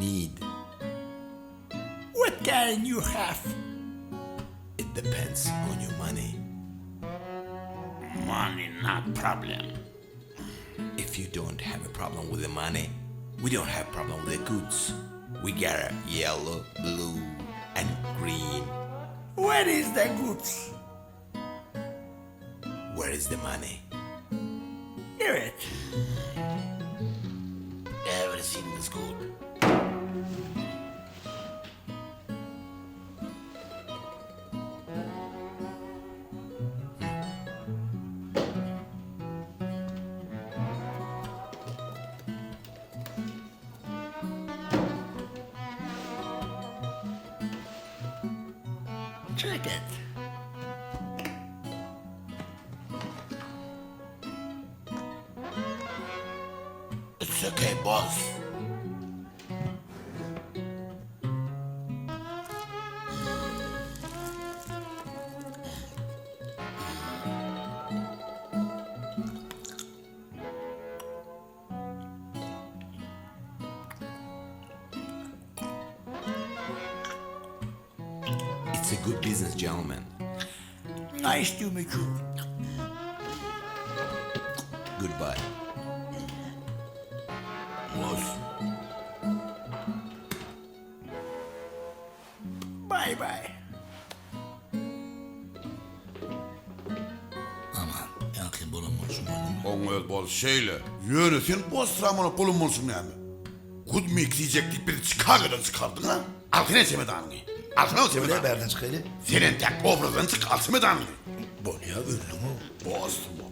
need? What kind you have? It depends on your money. Money not problem. If you don't have a problem with the money, we don't have problem with the goods. We got a yellow, blue, and green. Where is the goods? Where is the money? Give it. Everything is good. Check it. It's okay, boss. It's a good business, gentlemen. Nice to meet you. Goodbye. Boss. Bye bye. Aman, ýakyn bolan bolşuň gördüňmi? Oň öz bolşy şeýle. Ýöne sen bosramana gulum bolşuň näme? Good mix diýjek diýip bizi Çikagodan çykardyň-a? Alsana çemedanyňy. Alsana o çemedanyňy. Bolýa bärden çykaýly. Sen entäk obrazdan çyk, al çemedanyňy. Bolýa öldüň-ow. Bosmo.